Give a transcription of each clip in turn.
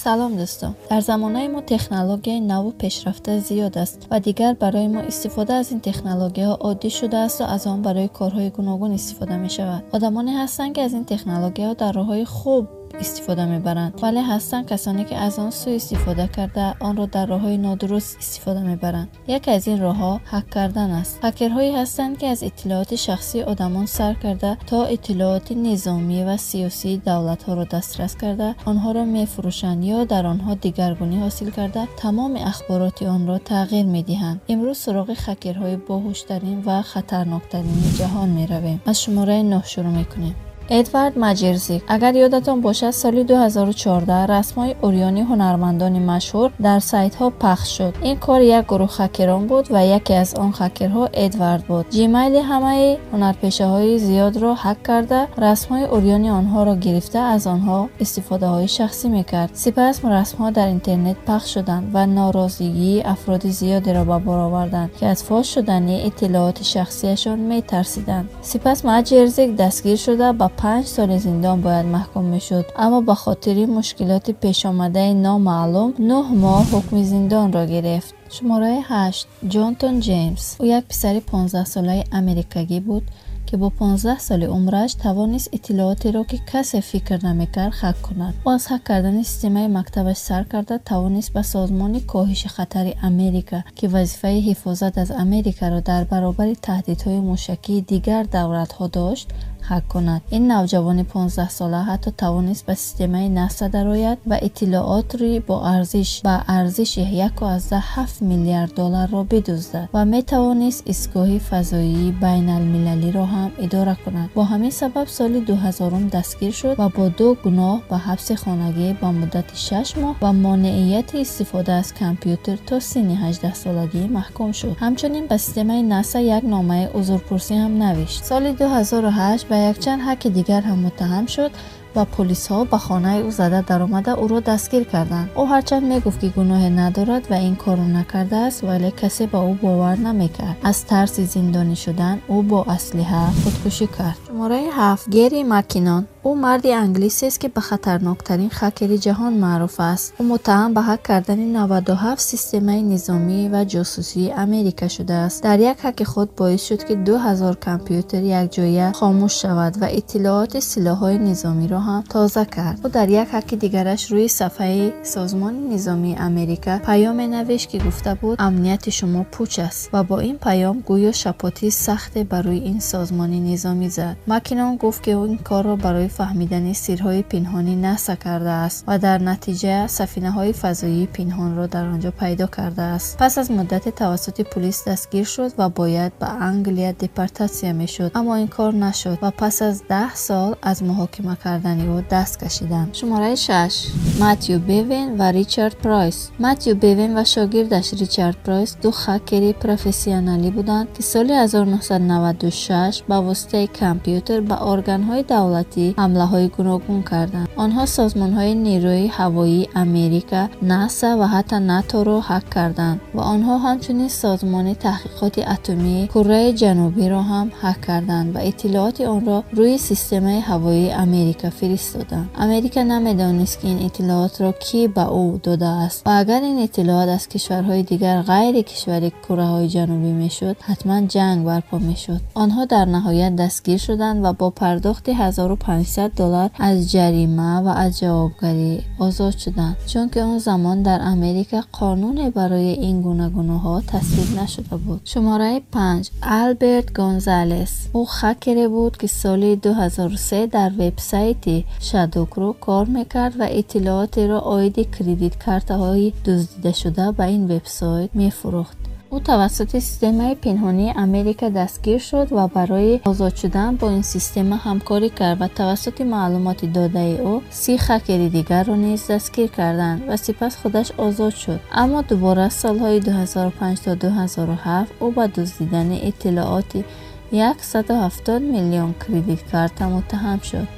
Салом, дӯстон! Дар замонаи мо технологияи наву пешрафта зиёд аст ва дигар барои мо истифода аз ин технологияҳо оддӣ шудаасту аз он барои корҳои гуногун истифода мешавад. Одамоне ҳастанд, ки аз ин технологияҳо дар роҳҳои хуб истифода мебаранд, вале ҳастанд касоне, ки аз он сӯистифода карда, онро дар роҳҳои нодуруст истифода мебаранд. Яке аз ин роҳҳо ҳак кардан аст. Ҳакерҳое ҳастанд, ки аз иттилооти шахсии одамон сар карда то иттилооти низомӣ ва сиёсии давлатҳоро дастрас карда, онҳоро мефурӯшанд ё дар онҳо дигаргунӣ ҳосил карда, тамоми ахбороти онро тағйир медиҳанд. Имрӯз суроғи хакерҳои боҳуштарин ва хатарноктарини ҷаҳон меравем. Аз шумораи 9 шурӯъ мекунем. Эдвард Маджерзик. Агар ёдатон бошад, соли 2014 расмҳои урёни ҳунармандони машҳур дар сайтҳо пахш шуд. Ин кор як гурӯҳ хакерон буд ва яке аз он хакерҳо Эдвард буд. Ҷимайли ҳамаи ҳунарпешаҳои зиёдро ҳак карда, расмҳои урёни онҳоро гирифта, аз онҳо истифодаҳои шахсӣ мекард. Сипас расмҳо дар интернет пахш шуданд ва норозигии афроди зиёдеро ба бор оварданд, ки аз фош шудани иттилооти шахсиашон метарсиданд. Сипас Маджерзик дастгир шуда, ба 5 соли зиндон бояд маҳкум мешуд, аммо ба хотири мушкилоти пешомадаи номаълум 9 моҳ ҳукми зиндонро гирифт. Шумораи 8, Ҷонатан Ҷеймс. Ӯ як писари 15-солаи америкагӣ буд, ки бо 15 соли умраш тавонист иттилоотеро, ки касе фикр намекард, ҳак кунад. Ӯ аз ҳак кардани системаи мактабаш сар карда, тавонист ба Созмони коҳиши хатари Америка, ки вазифаи ҳифозат аз Америкаро дар баробари таҳдидҳои мушакии дигар давлатҳо дошт, ҳак кунад. Ин навҷавони 15-сола ҳатто тавонист ба системаи НАСА дарояд ва иттилоотри ба арзиши 1,7 миллиард долларро бидуздад ва метавонист истгоҳи фазоии байналмилалиро ҳам идора кунад. Бо ҳамин сабаб соли 2000 дастгир шуд ва бо ду гуноҳ ба ҳабси хонагӣ ба муддати 6 моҳ ва монеияти истифода аз компютер то синни 18-солагӣ маҳкум шуд. Ҳамчунин ба системаи НАСА як номаи узрпурсӣ ҳам навишт. Соли 2008 ба якчанд ҳаки дигар ҳам муттаҳам шуд ва полисҳо ба хонаи ӯ зада даромада, ӯро дастгир карданд. Ӯ ҳарчанд мегуфт, ки гуноҳе надорад ва ин корро накардааст, вале касе ба ӯ бовар намекард. Аз тарси зиндонӣ шудан ӯ бо аслиҳа худкушӣ кард. Шумораи 7, Гери Маккинон. Ӯ марди англисест, ки ба хатарноктарин хакери ҷаҳон маъруф аст. Ӯ муттаҳам ба ҳак кардани 97 системаи низомӣ ва ҷосусии Америка шудааст. Дар як ҳаки худ боис шуд, ки 2000 компютер якҷоя хомӯш шавад ва иттилооти силоҳҳои низомиро ҳам тоза кард. Ӯ дар як ҳаки дигараш рӯи сафҳаи Созмони низомии Америка паёме навишт, ки гуфта буд: «Амнияти шумо пуч аст», ва бо ин паём гӯё шапотии сахте ба рӯи ин созмони низомӣ зад. Маккинон гуфт, ки ӯ ин корро барои фаҳмидани сирҳои пинҳони НАСА кардааст ва дар натиҷа сафинаҳои фазоии пинҳонро дар он ҷо пайдо кардааст. Пас аз муддате тавассути пулис дастгир шуд ва бояд ба Англия депортатсия мешуд, аммо ин кор нашуд ва пас аз 10 сол аз муҳокима кардани ӯ даст кашиданд. Шумораи 6, Матью Бевин ва Ричард Прайс. Матью Бевин ва шогирдаш Ричард Прайс ду хакери профессионалӣ буданд, ки соли 1996 ба воситаи компютер ба органҳои давлатӣ ҳамлаҳои гуногун карданд. Онҳо созмонҳои нерӯи ҳавоии Америка, НАСА ва ҳатто НАТОро ҳак карданд ва онҳо ҳамчунин Созмони таҳқиқоти атомии Кураи Ҷанубиро ҳам ҳак карданд ва иттилооти онро рӯи системаи ҳавоии Америка фиристоданд. Америка намедонист, ки ин иттилоотро кӣ ба ӯ додааст, ва агар ин иттилоот аз кишварҳои дигар ғайри кишвари Кураҳои Ҷанубӣ мешуд, ҳатман ҷанг барпо мешуд. Онҳо дар ниҳоят дастгир шуданд ва бо пардохти 1500 доллар аз ҷарима ва аз ҷавобгарӣ озод шуданд, чунки он замон дар Америка қонуне барои ин гуна гуноҳҳо тасвиб нашуда буд. Шумораи 5, Алберт Гонзалес. Ӯ хакере буд, ки соли 2003 дар вебсайти Shadowcrew кор мекард ва иттилоотеро оиди кредит картаҳои дуздидашуда ба ин вебсайт мефурӯхт. Ӯ тавассути системаи пинҳонии Америка дастгир шуд ва барои озод шудан бо ин система ҳамкорӣ кард ва тавассути маълумоти додаи ӯ 30 хакери дигарро низ дастгир карданд ва сипас худаш озод шуд. Аммо дубора солҳои 2005 то 2007 ӯ ба дуздидани иттилооти 170 миллион кредит карта муттаҳам шуд.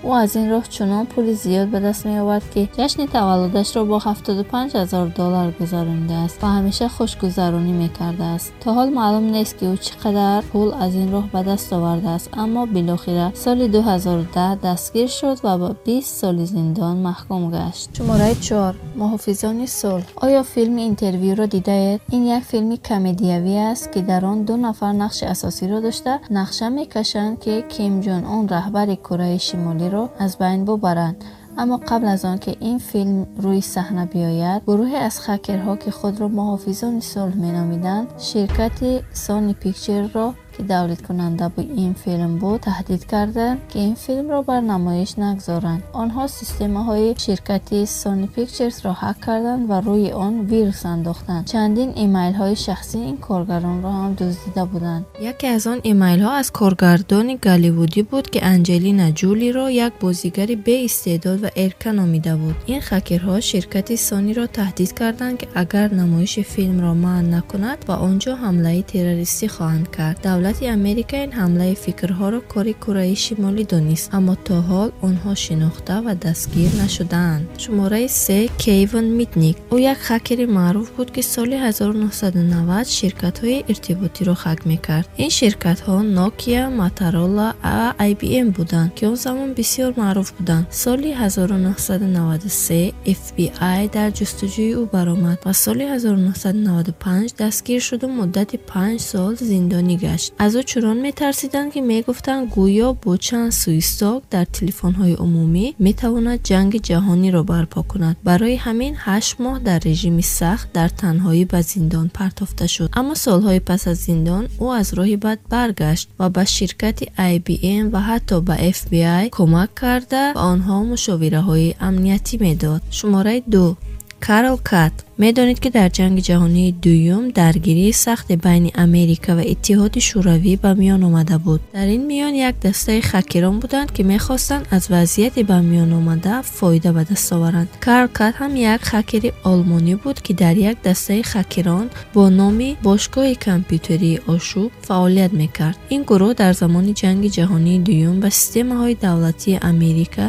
Ӯ аз ин роҳ чунон пули зиёд ба даст меовард, ки ҷашни таваллудашро бо 75 ҳазор доллар гузаронидааст ва ҳамеша хушгузаронӣ мекардааст. То ҳол маълум нест, ки ӯ чӣ қадар пул аз ин роҳ ба даст овардааст, аммо билохира соли 2010 дастгир шуд ва ба 20 соли зиндон маҳкум гашт. Шумораи 4. Муҳофизони сулҳ. Оё филми «Интервюро» дидаед? Ин як филми комедиявӣ аст, ки дар он ду нафар нақши асосиро дошта, нақша мекашанд, ки Ким Ҷон Ун, раҳбари Кураи Шимолиро аз байн бубаранд. Аммо қабл аз он ки ин филм рӯи саҳна биёяд, гурӯҳе аз хакерҳо, ки худро Муҳофизони сулҳ меномиданд, ширкати Sony Pictures-ро, ки тавлидкунандаи ин филм буд, таҳдид карданд, ки ин филмро бар намоиш нагузоранд. Онҳо системаҳои ширкати Sony Pictures-ро ҳак карданд ва рӯи он вирус андохтанд. Чандин имейлҳои шахсии ин коргаронро ҳам дуздида буданд. Яке аз он имейлҳо аз коргардони голливудӣ буд, ки Анҷелина Ҷолиро як бозигари беистеъдод ва эрка номида буд. Ин хакерҳо ширкати Сониро таҳдид карданд, ки агар намоиши филмро манъ накунад, ба он ҷо ҳамлаи террористӣ хоҳанд кард. Давлати Америка ин ҳамлаи фикрҳоро кори Кураи Шимолӣ донист, аммо то ҳол онҳо шинохта ва дастгир нашудаанд. Шумораи 3. Кевин Митник. Ӯ як хакери маъруф буд, ки соли 1990 ширкатҳои иртиботиро хак мекард. Ин ширкатҳо Nokia, Motorola ва IBM буданд, ки он замон бисёр маъруф буданд. Соли 1993 FBI дар ҷустуҷӯи ӯ баромад ва соли 1995 дастгир шуду муддати 5 сол зиндонӣ гашт. Аз ӯ чунон метарсиданд, ки мегуфтанд, гӯё бо чанд свисток дар телефонҳои умумӣ метавонад ҷанги ҷаҳониро барпо кунад. Барои ҳамин 8 моҳ дар режими сахт дар танҳоӣ ба зиндон партофта шуд. Аммо солҳои пас аз зиндон ӯ аз роҳи бад баргашт ва ба ширкати IBM ва ҳатто ба FBI кӯмак карда, ба онҳо мушовираҳои амниятӣ медод. Шумораи 2. Карл Кат. Медонед, ки дар Ҷанги ҷаҳонии дуюм даргирии сахте байни Америка ва Иттиҳоди Шӯравӣ ба миён омада буд. Дар ин миён як дастаи хакерон буданд, ки мехостанд аз вазъияти ба миён омада фоида ба даст оваранд. Карл Кат ҳам як хакери олмонӣ буд, ки дар як дастаи хакерон бо номи Бошгоҳи компютерии ошӯб фаъолият мекард. Ин гурӯҳ дар замони Ҷанги ҷаҳонии дуюм ба системаҳои давлатии Америка,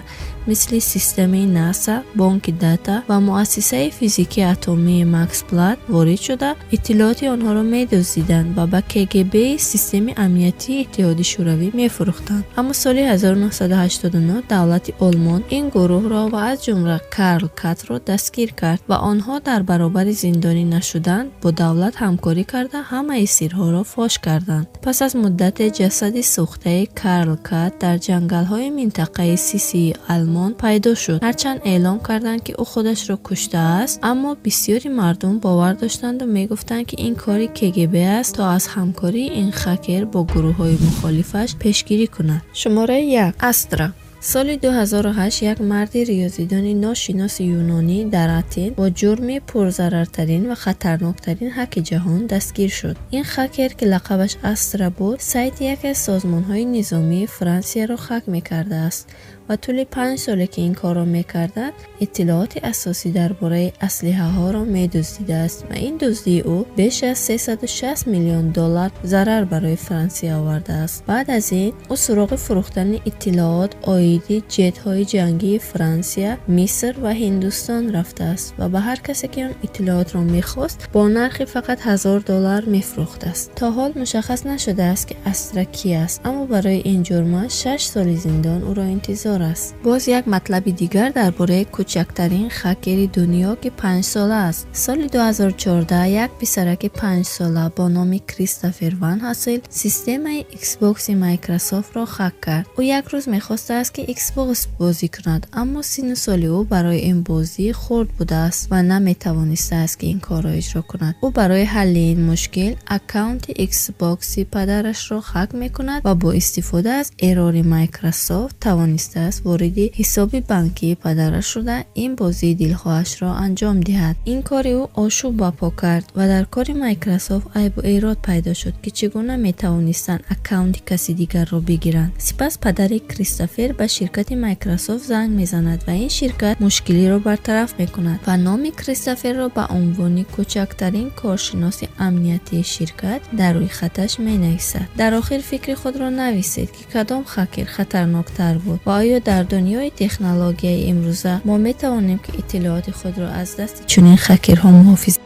мисли системаи НАСА, бонки Дата ва муассисаи физикии атомии Макс Планк ворид шуда, иттилооти онҳоро медуздиданд ва ба КГБи системаи амниятии Иттиҳоди Шӯравӣ мефурӯхтанд. Аммо соли 1989 давлати Олмон ин гурӯҳро ва аз ҷумла Карл Катро дастгир кард ва онҳо дар баробари зиндонӣ нашудан бо давлат ҳамкорӣ карда, ҳамаи сирҳоро фош карданд. Пас аз муддате ҷасади сӯхтаи Карл Кат дар ҷангалҳои минтақаи Сисии Олмон пайдо шуд. Ҳарчанд эълом карданд, ки ӯ худашро куштааст, аммо бисёри мардум бовар доштанду мегуфтанд, ки ин кори КГБ аст, то аз ҳамкории ин хакер бо гурӯҳҳои мухолифаш пешгирӣ кунад. Шумораи 1. Астра. Соли 2008 як марди риёзидони ношиноси юнонӣ дар Атен бо ҷурми пурзарартарин ва хатарноктарин ҳаки ҷаҳон дастгир шуд. Ин хакер, ки лақабаш Астра буд, сайти яке аз созмонҳои низомии Франсияро хак мекардааст ва тӯли 5 соле, ки ин корро мекардад, иттилооти асосӣ дар бораи аслиҳаҳоро медуздидааст ва ин дуздии ӯ беш аз 360 миллион доллар зарар барои Франсия овардааст. Баъд аз ин ӯ суроғи фурӯхтани иттилоот оиди ҷетҳои ҷангии Франсия, Миср ва Ҳиндустон рафтааст ва ба ҳар касе, ки он иттилоотро мехост, бо нархи фақат 1000 доллар мефурӯхтааст. То ҳол мушаххас нашудааст, ки Астра кӣ аст, аммо барои ин ҷурмаш 6 соли зиндон ӯро интизор аст. Боз як матлаби дигар дар бораи кӯчактарин хакери дунё, ки 5-сола аст. Соли 2014 як писараки 5-сола бо номи Кристофер Ван Ҳасел системаи Xbox-и Microsoft-ро хак кард. Ӯ як рӯз мехостааст, ки Xbox бозӣ кунад, аммо синну соли ӯ барои ин бозӣ хурд будааст ва наметавонистааст, ки ин корро иҷро кунад. Ӯ барои ҳалли ин мушкил аккаунти Xbox-и падарашро хак мекунад ва бо истифода аз эррори Microsoft тавонистааст вориди ҳисоби банкии падараш шуда, ин бозии дилхоҳашро анҷом диҳад. Ин кори ӯ ошӯб ба по кард ва дар кори Microsoft айбу эрод пайдо шуд, ки чӣ гуна метавонистанд аккаунти каси дигарро бигиранд. Сипас падари Кристофер ба ширкати Microsoft занг мезанад ва ин ширкат мушкилиро бартараф мекунад ва номи Кристоферро ба унвони кӯчактарин коршиноси амниятии ширкат дар рӯйхаташ менависад. Дар охир фикри худро нависед, ки кадом хакер хатарноктар буд ва оё Оё дар дунёи технологияи имрӯза мо метавонем, ки иттилооти худро аз дасти чунин хакерҳо муҳофизат